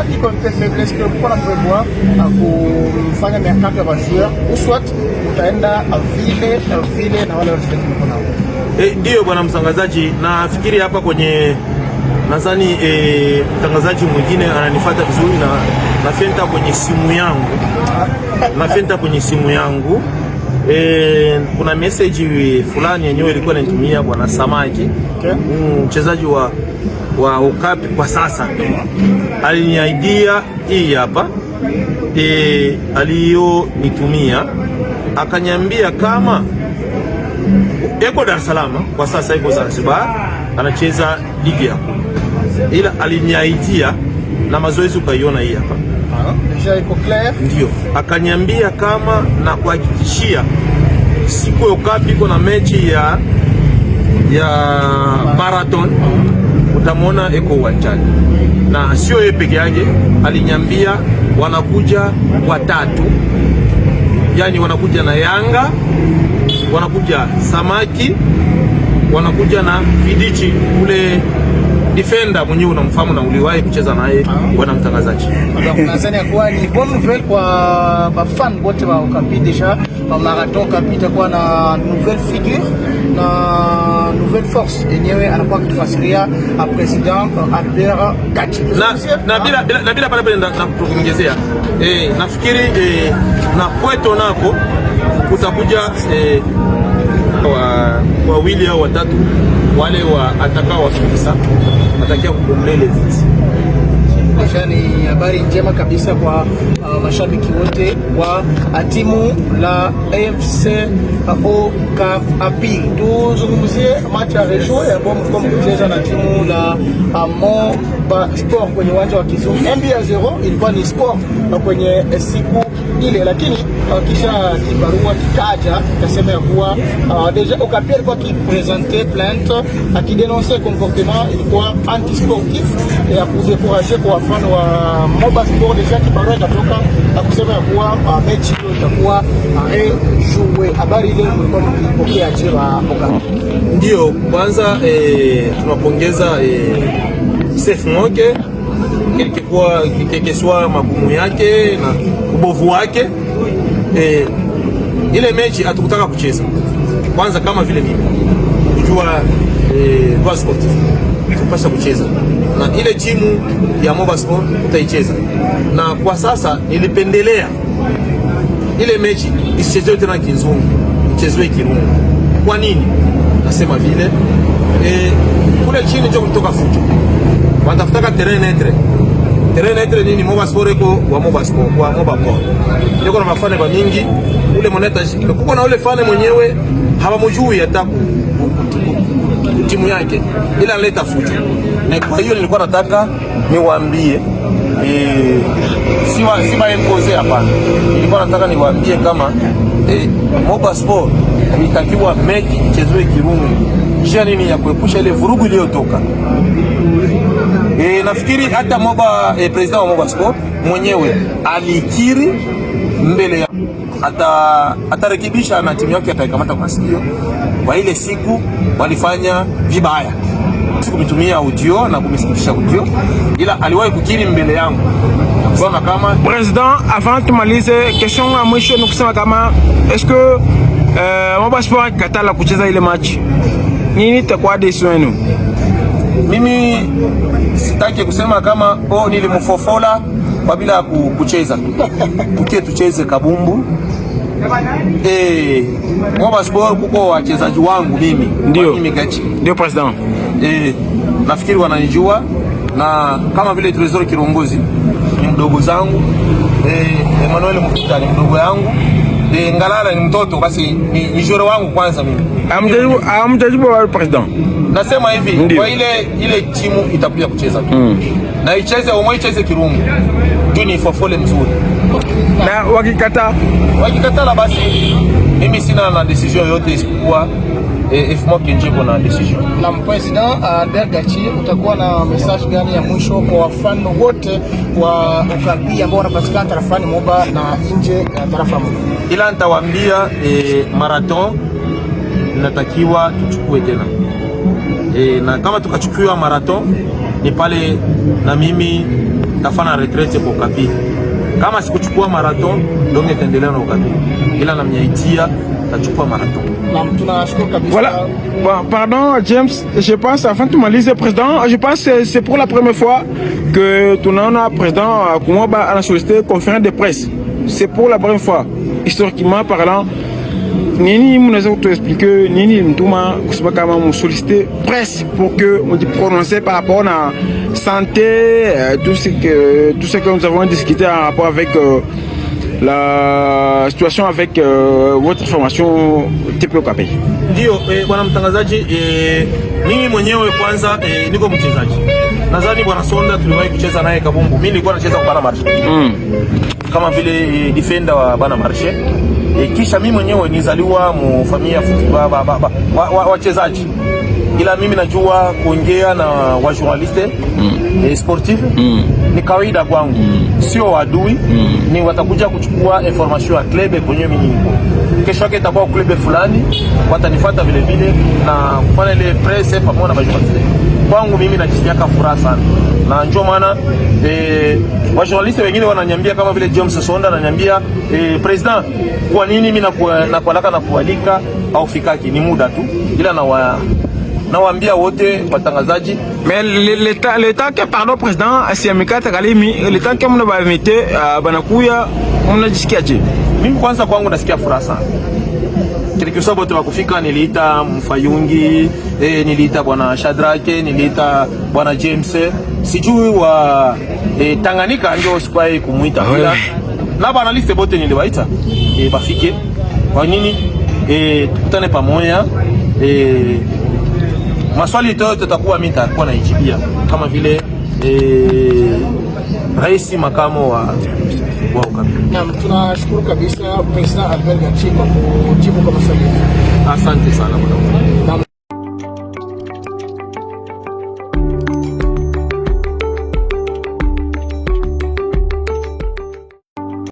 Déjà iko un peu faible, est-ce que mko na prévoir kufanya mercato ya bajoueur ou soit utaenda vile vile na wale wachezaji mko nao? Ndio bwana mtangazaji, nafikiri hapa kwenye nadhani mtangazaji mwingine ananifuata vizuri na nafenta kwenye simu yangu, nafenta kwenye simu yangu kuna message fulani yenyewe ilikuwa inanitumia bwana Samaki, mchezaji wa Okapi kwa sasa, aliniaidia hii hapa aliyonitumia akanyambia kama eko Dar es Salaam kwa sasa, iko Zanzibar anacheza ligi ya kule, ila aliniaidia na mazoezi ukaiona hii hapa. Déjà iko clair. Ndio akaniambia kama na kuhakikishia siku ya Okapi iko na mechi ya marathon, utamwona eko uwanjani, na sio yeye peke yake. Aliniambia wanakuja watatu, yani wanakuja na Yanga, wanakuja Samaki, wanakuja na Vidichi ule defender mwenyewe unamfahamu na uliwahi kucheza naye, bwana mtangazaji. Donc nadhani ya kuwa ni bonne nouvelle kwa bafan bote ba Okapi. Déjà ba marathon Okapi itakuwa na nouvelle figure na nouvelle force yenyewe anakuwa akitufasiria président Albert Gachi. Na bila pale pale na kuongezea, nafikiri na kweto nako kutakuja wawili au watatu wale wa atakao wafikisa atakia kucombler le vide. Déjà ni habari njema kabisa kwa mashabiki wote wa timu la FC Okapi. Tuzungumzie match ya retour ambao mlikuwa mkicheza na timu la Moba Sport kwenye uwanja wa Kizungu. 1-0 ilikuwa ni score kwenye siku ile, lakini kisha kibarua kikaja kasema ya kuwa déjà Okapi alikuwa akiprésenter plainte akidénoncer comportement ilikuwa antisportif ya kudécourager kwa wafano wa Moba Sport. Déjà kibarua ikatoka akusema ya kuwa mechi hiyo itakuwa rejouer. Habari ile mlikuwa mkipokea je wa Okapi? Ndio kwanza tunapongeza Sef Moke quelque magumu yake na ubovu wake, ile mechi hatukutaka kucheza kwanza, kama vile mimi kujua droit sportif tupasha kucheza na ile timu ya Moba Sport utaicheza, na kwa sasa nilipendelea ile mechi isichezewe tena Kinzungu, ichezewe Kirungu. Kwa nini nasema vile? Kule chini njo kutoka fujo wanatafutaka terrain neutre. Terrain neutre nini? Moba Sport eko wa Moba Sport wa Moba Sport ndio na mafane ba mingi ule moneta kuko na ule fane mwenyewe hawamjui hata timu yake, ila analeta fujo. Na kwa hiyo nilikuwa nataka niwaambie si baimposer, hapana. Nilikuwa nataka niwaambie kama Moba Sport ilitakiwa mechi ichezwe Kirungu, njia nini ya kuepusha ile vurugu iliyotoka. Nafikiri hata Moba président wa Moba Sport mwenyewe alikiri mbele ya atarekebisha na timu yake ataikamata kwa sikio. Kwa ile siku walifanya vibaya, sikumitumia audio na kumisikitisha audio, ila aliwahi kukiri mbele yangu kusema kama Président, avant tumalize, question ya mwisho ni kusema kama est-ce que Moba Sport akikatala kucheza ile match, nini itakuwa décision yenu? Mimi sitaki kusema kama oh, nilimfofola kwa bila kucheza tukie tucheze kabumbu. Moba Sport kuko wachezaji wangu mimi. Ndio. Mimi Gachi. Ndio président. Nafikiri wananijua na kama vile Tresor Kirongozi ni mdogo zangu, Emmanuel Mkuta ni mdogo yangu, Ngalala ni mtoto basi ni joueur wangu kwanza mimi. Amjajibu wa président. Nasema hivi. Ndio. Kwa ile timu itakuja kucheza tu na icheze au icheze Kirungu juu ni fofole mzuri. Na wakikata? Wakikatala basi mimi sina na décision yote isipokuwa if Kenjiko na décision. Na président Albert Gachi, utakuwa na message gani ya mwisho kwa wafano wote wa Okapi ambao wanapatikana tarafani Moba na nje ya tarafa Moba? Ila nitawaambia marathon inatakiwa tuchukue tena na kama tukachukua marathon ni pale na mimi Tafana retraite kwa Okapi. Kama sikuchukua marathon donc itaendelea na Okapi, ila namnyaitia tachukua marathon. Na tunashukuru kabisa. Voilà. Bon, pardon James, je pense, avant de tumalize président, je pense que c'est pour la première fois que tunaona président Kumoba ana sollicité conférence de presse. C'est pour la première fois. Historiquement parlant, nini mnaweza kutuexpliquer nini mtuma kusema kama musolliciter presse pour que on prononcer par rapport à la santé, tout ce que nous avons discuté en rapport avec la situation avec votre formation TPOKP? Ndio, bwana mtangazaji, mimi mwenyewe kwanza niko mchezaji. Nadhani bwana Sonda tuliwahi kucheza naye kabumbu. Mimi nilikuwa nacheza kwa Bana Marshe kama vile defender wa Bana Marshe. Kisha mimi mwenyewe nizaliwa mu familia wachezaji, ila mimi najua kuongea na wa journaliste sportif ni kawaida kwangu, sio wadui, ni watakuja kuchukua information ya club kwenye mimi niko. Kesho yake itakuwa club fulani, watanifuata vile vile na kufanya ile presse pamoja na majournaliste. Kwangu mimi najisikia furaha sana, na njoo maana wa journaliste wengine wananiambia kama vile James Sonda ananiambia, "President, kwa nini mimi nakualaka na kualika au fikaki?" Ni muda tu, ila na nawaambia wote watangazaji. Mais le temps que, pardon président, Siamikata Kalimi, le temps que mna ba invité banakuya, mnajisikiaje? Mimi kwanza kwangu nasikia furaha sana. Quelque soit bote bakufika, niliita Mfayungi, niliita bwana Shadrake, niliita bwana James, sijui wa Tanganyika ndio sikuwahi kumuita, ila na bana liste bote niliwaita bafike. Kwa nini tukutane pamoja, maswali yote tutakuwa mimi nitakuwa naijibia kama vile rais makamo wa Okapi. Naam, tunashukuru kabisa President Albert Gachi kwa kujibu kwa maswali yetu. Asante sana bwana.